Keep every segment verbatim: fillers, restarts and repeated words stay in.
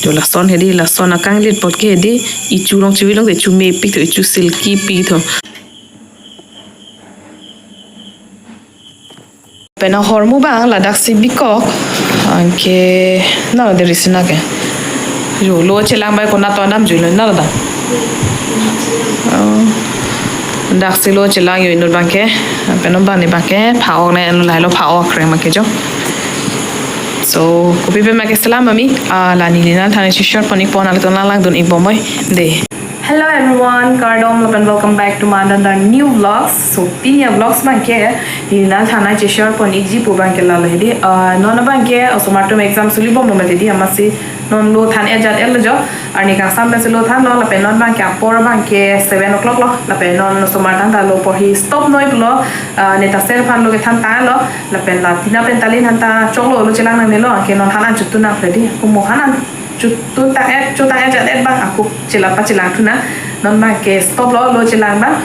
Jo lason hedi, lason akanglit apot ke hedi, ichu along chivi along te ichu mepik tho, ichu silky pik tho. Pen ahormu abang ladak si bikok, anke na deri sina ke. Jo lo chelang bai konat to damjuilo na da. Oh. Dak si lo chelang jo inut abang ke. Pen non abang ne abang ke pha-ok ne, lahelo pha-ok akreng abang ke jo. So, kopi pen abang ke selam ami, ah, la neli nangthan cheshare pon-ikpo, nanglitum lang langdun-ikbom oi. De. Hello everyone, kardom lapen welcome back to my another new vlogs. So, pini avlogs abang ke neli nangthan cheshare pon-ikji pu abang ke lalo hedi. Ah, non abang ke osomar atum exam suli bomlo mati hedi, amatsi non lo than-et jat-etlo jo. Arni kangsam pensi lo thanlo, lapen non abang ke apor abang ke seven o'clock lo, lapen non osomar tangta lo porhi stop noi pulo, ah, neta ser aphan lo kethan tanglo, lapen la Tina pen Talin aphanta choklo lo chelang nangnelo, anke non han an chotun nangkok hedi, komo han an chotun tang-et, chotang-et jat-et abang ako chelang pachelangthu nang, non abang ke stop lo, lo chelang abang.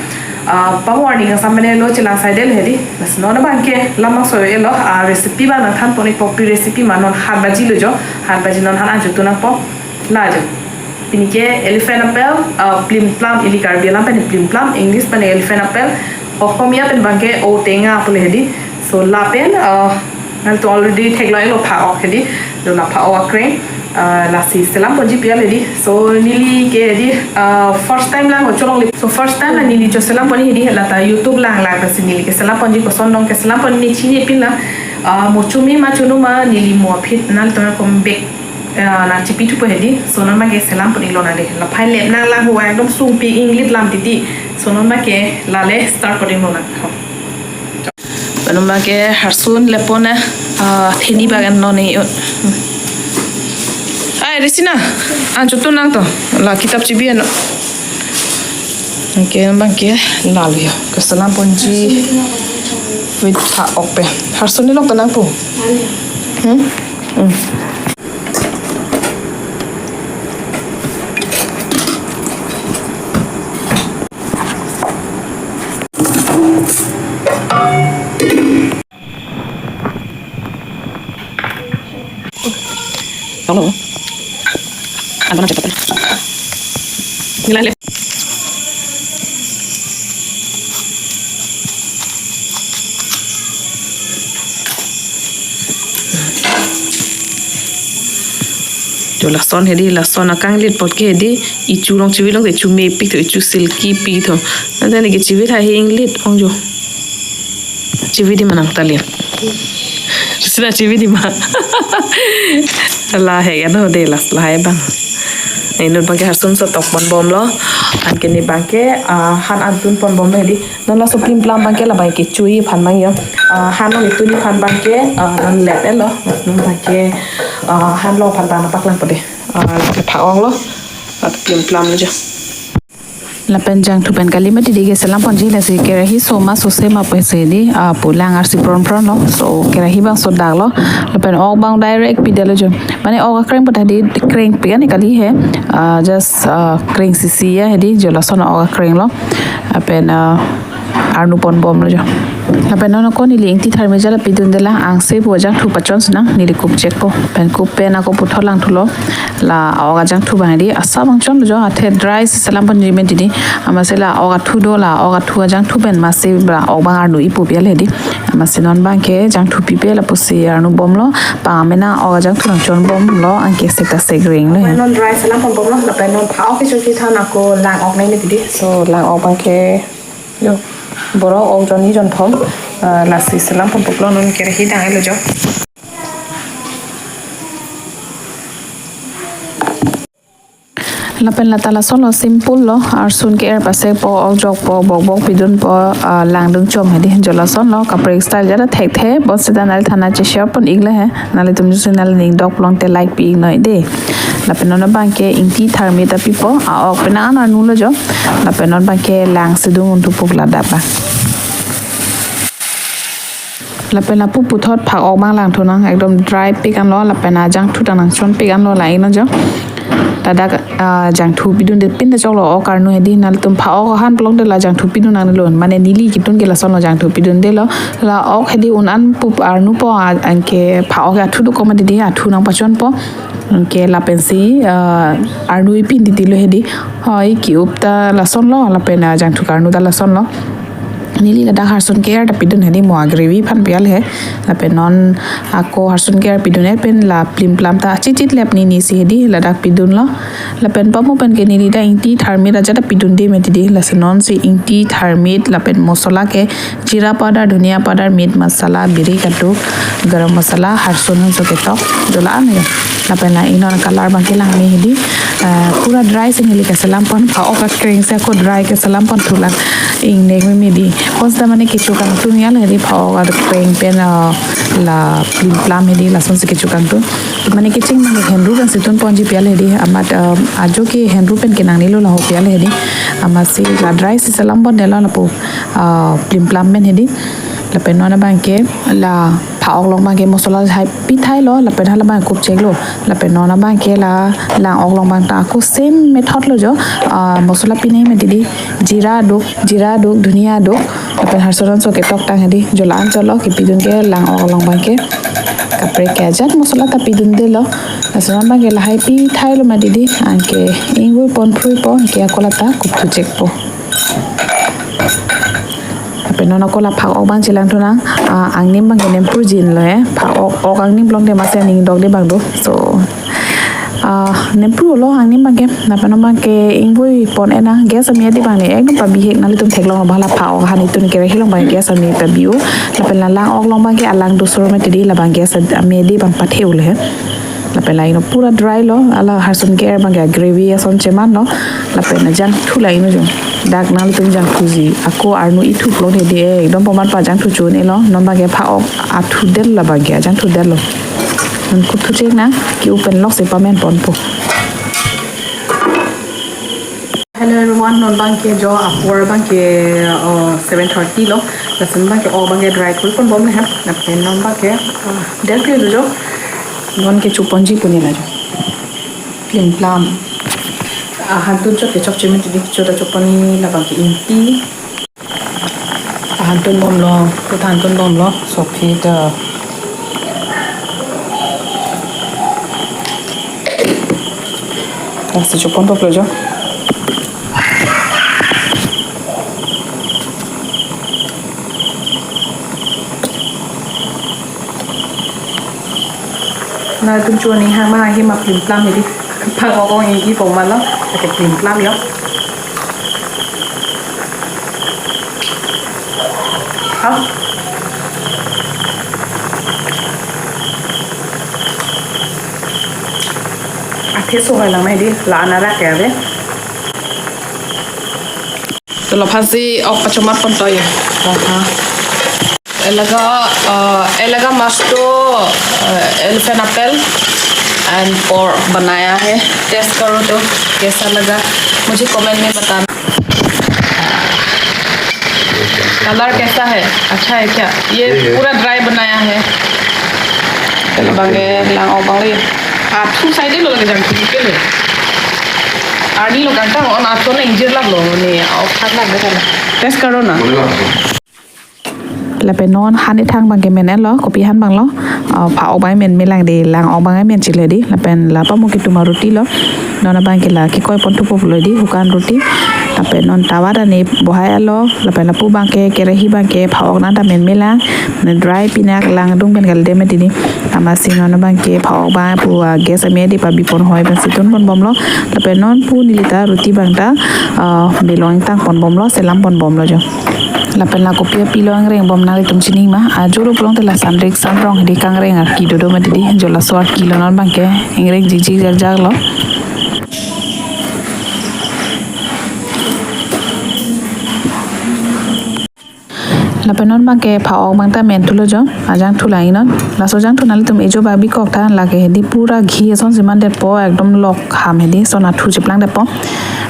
Ah, pamo arni kangsam pen lo chelang saidelo hedi. Lasi non abang ke labangso elo, ah, recipe abang nangthan pon-ikpo, pi recipe ma, non hat baji lo jo, hat baji non han an chotun nangpo. La jo. Pini ke elephant apple, ah, plim plum, ili Karbi alam pen plim plum, English pen elephant apple, Oxomiya pen abang ke outenga pule hedi. So lapen, ah, nanglitum already theklonglo pha-ok hedi. Lo la pha-ok akreng, ah, lasi selam ponji pi-al hedi. So neli ke hedi, ah, first time lang ocholongle. So first time la neli jo selam pon hedi, lata YouTube lang lang lasi neli ke selam ponji, koson dong ke selam pon ne chinine pin lang. Ah, mo chumi ma chunu ma neli mo aphi nanglitum kom bek, ah, nangchipithupo hedi. So non abang ke selam pon-iklo nang de. La phai lep nang lang ho, ekdom sungpi inglit lam titi. So non abang ke lale start pon-iklo nang. Pen non abang ke harsun lepon na, ah, theni bag an non ni. Ai, Risina, an chotun nang to. La kitap chibi an. Anke non abang ke lalo jo. Keselam ponji with pha-ok pen. Harsun ni lok tanang pu. Hmm? Hmm. Hello. Ang gonna check. Nilale. Jo lason hedi, lason akanglit apot ke hedi, ichu along chivi along te ichu mepik tho, ichu silky pik tho. Nangne ke chivi tha he inglit ong jo. Chivi di ma nang Talin. Sina chivi di ma. Lahai ano de las lahai abang. Inut abang ke harsun so tok ponbomlo. Anke ne abang ke, ah, han an tun ponbomlo hedi. Non laso plim plum abang ke la abang ke chui aphan abang jo. Ah, han lo itu ni aphan abang ke, ah, non lep-etlo. Non abang ke, ah, han lo aphan abang paklang pade. Ah, la ke pha-ok lo. La plim plum lo jo. Lapen jangthu pen kali mati hedi, keselam ponji, lasi kerahi so ma so se ma pese hedi, ah, pu lang arsi pron pron lo. So kerahi abang so dak lo. Lapen ok abang direct pidetlo jo. Mane ok akreng pu ta hedi kreng pen kali he. Ah, just, ah, kreng sisi ya hedi, jo lason ok akreng lo. Lapen, ah, arnu ponbomlo jo. Lapen non ako neli ingti tharme jala pidunde lang, angse pu ajangthu pachonsi nang, neli kup chekpo. Pen kup pen ako puthot langthulo. La ok ajangthu abang hedi, asa abang chonlo jo, athe dry si selam ponji mati hedi. Amatsi la ok athu do, la ok athu ajangthu pen amatsi la ok abang arnu ipu pi-al hedi. Amatsi non abang ke jangthu pipe lapusi arnu bomlo, pamena ok ajangthu nangchonbomlo, anke sek ta sek renglo he. Non dry selam ponbomlo, lapen non pha-ok kecho kethan ako lang ok nai mati hedi. So lang ok abang ke jo, borok ok jonni jonthom, ah, lasi selam ponbomlo, non kerahi dang-etlo jo. Lapen lata lasonlo, simple lo, arsun ke-er pasek po, ok jok po, bok bok pidun po, ah, langdung chom hedi, jo lasonlo, kaprek style jada thekthe, bonsita nangliphan cheshare pon-iklo he, nanglitum jusi nangli ning dok pulote like pi-iknoi de. Lapen non abang ke ingti tharme ta pipo, a-ok pen an arnulo jo, lapen non abang ke lang si dungdun thupo ladak abang. Lapen lapu puthot pha-ok abang langthu nang, ekdom dry pik anlo, lapen ajangthu ta nangchon pik anlo, la-iknon jo. Ladak, ah, jangthu pidunde pin ta choklo, ok arnu hedi, nanglitum pha-ok han pulote la jangthu pidun nangnelo, mane neli ketun ke lasonlo, jangthu pidundelo, la ok hedi un an pu arnupo, a-, anke pha-ok athu dokok mati hedi, athu nangpachonpo. Anke lapensi, ah, arnu ipin titi lo hedi. Hoi, ki-up ta lason lo, lapen, ah, jangthu karnu ta lason lo. Neli ladak harsun ke-er ta pidun hedi, mo a-gravy aphan pi-al he. Lapen non ako harsun ke-er pidun-e pen la plim plam ta chichit lep nini si hedi, ladak pidun lo. Lapen pamu pen ke neli ta ingti tharmit aja ta pidunde mati di. Lasi non si ingti tharmit lapen mosola ke jeera powder, dhania powder, meat masala, biri katuk, garam masala, harsun hanso ketok, dola an ya. Lapen la ingnon color abang ke lang me hedi, eh, pura dry si neli keselam pon, pha-ok akreng si ako dry keselam pon thulang ingnek me me di. Pon seta mane kecho kangtung ya hedi, pha-ok akreng pen, eh, la plim plam hedi, lason si kecho kangtung. Mane kecheng mane henru pen si tun ponji pi-al hedi, amat, eh, ajo ke henru pen ke nangnelo laho pi-al hedi. Amatsi la dry si selam pon delo lapu, ah, plim plam pen hedi. Lapen non abang ke la pha-ok along abang ke mosola hai pithai lo, lapen hala abang kup chek lo. Lapen non abang ke la lang-ok along abang ta ako same method lo jo, ah, mosola pinai mati di, jeera duk, jeera duk, dhania duk, lapen harsun hanso ketok tang hedi, dola an cholo, kepidun ke lang-ok along abang ke. Kaprek ke ajat mosola ta pidunde lo. Lason abang ke lahai pithai lo mati di, anke ingvoi pon phrui po, anke ako la ta kupthu chek po. Lapen non ako la phak-ok abang chelang thunang, ah, angnim abang ke nempru jin lo he. Phak-ok, ok angnim long de masi aning dokde abang do. So, ah, nempru lo angnim abang ke. Lapen non abang ke ingvoi pon-e nang, gas ame di abang ne ekdom pabihek, nanglitum theklong abang la pha-ok ahan itun kerahi along abang gas ame pabi-o. Lapen la lang-ok along abang ke alang dusur mati di, labang gas ame di abang pathe-o le he. Lapen la ingno pura dry lo, hala harsun ke-er abang ke gravy ason cheman lo. Lapen la jangthu la ingno jo. Dak nanglitum jangthuji ako arnu ithu plong hedi, ekdom pomat pa jangthu chun-e lo. Non abang ke pha-ok athu del, labang ke jangthu del lo. Non kupthu chek nang, ki-up pen lok si pamen ponpo. Hello everyone, non abang ke jo apor abang ke, uh, seven thirty lo. Lason abang ke ok abang ke dry kuri pon bom le he. Lapen non abang ke, uh, del kilo jo. Non ke cho ponji pu neli la jo. Plim plam. Ah, hantun chot ke chokche mati di, chot ta cho pon ni, labang ke ingti. Hantun bomlo, kut hantun bomlo, sophi ta. Lasi cho pon toklo jo. Nanglitum cho ni hang ma hang ke ma plim plam hedi. Phak-ok along ingti pon ma lo, ake plim plam jo. Ha? Athe so hai lang ma hedi, la an arak ke ave. To laphan si ok pachomat pon to jo. Aha. Elaga, uh, elaga masto, uh, elephant apple and pork banaya hai. Taste karo to kaisa laga, mujhe comment mein batana. Color kaisa hai? Accha hai kya? Ye pura dry banaya hai. Labang ke lang-ok abang le. Athu side lo lake jangthu ke le. Arni lo ganta on athu na ingjir lap lo ne, ok thak lap de kala. Taste karo na. Lapen non han ethang abang ke men-e lo, kopi han abang lo. Ah, pha-ok abang men me lang de, lang-ok abang men chile di. Lapen la pamu ke tuma roti lo. Non abang ke la kekoi pon thupo lo di, hukan roti. Lapen non tawa ta ne bohai alo. Lapen lapu abang ke kerahi abang ke pha-ok nang ta men me lang. Ne dry pinak langdung pen kali de mati di. Amatsi non abang ke pha-ok abang pu, ah, gas ame di pabi pon hoi pen si tun pon bom lo. Lapen non pu neli ta roti abang ta, ah, belong tang pon bom lo, selam pon bom lo jo. Lapen la kopi apilo angreng bom nanglitum chini ma, ajo ru pulote la sanrik sanrong hedi kangreng arki dodo mati di, jo laso arki lo non abang ke, ingreng jikjik jakjak lo. Lapen non abang ke pha-ok abang ta men thulo jo, ajangthu la ingnon. Laso jangthu nanglitum ejo ba bikok tha, lake hedi pura ghee ason si man detpo, ekdom lok ham hedi, son athu cheplang detpo.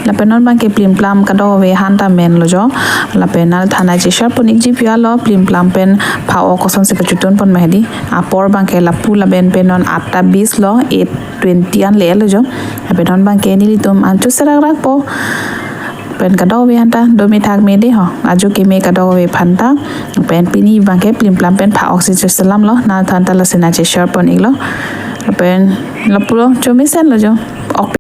Lapen non abang ke plim plam kadokave han ta men lo jo. Lapen nangthan nai cheshare pon ikji pu-an lo, plim plam pen pha-ok koson si kachotun pon ma hedi. Apor abang ke lapu laben pen non atta bis lo, eight twenty an le lo jo. Lapen non abang ke nelitum an chu serak rak po. Pen kadokave han ta do me thak me de ho. Ajo keme kadokave aphan ta. Pen pini abang ke plim plam pen pha-ok si cheselam lo. Nangthan ta lasi nai cheshare pon iklo. Lapen lapulo, chomisen lo jo.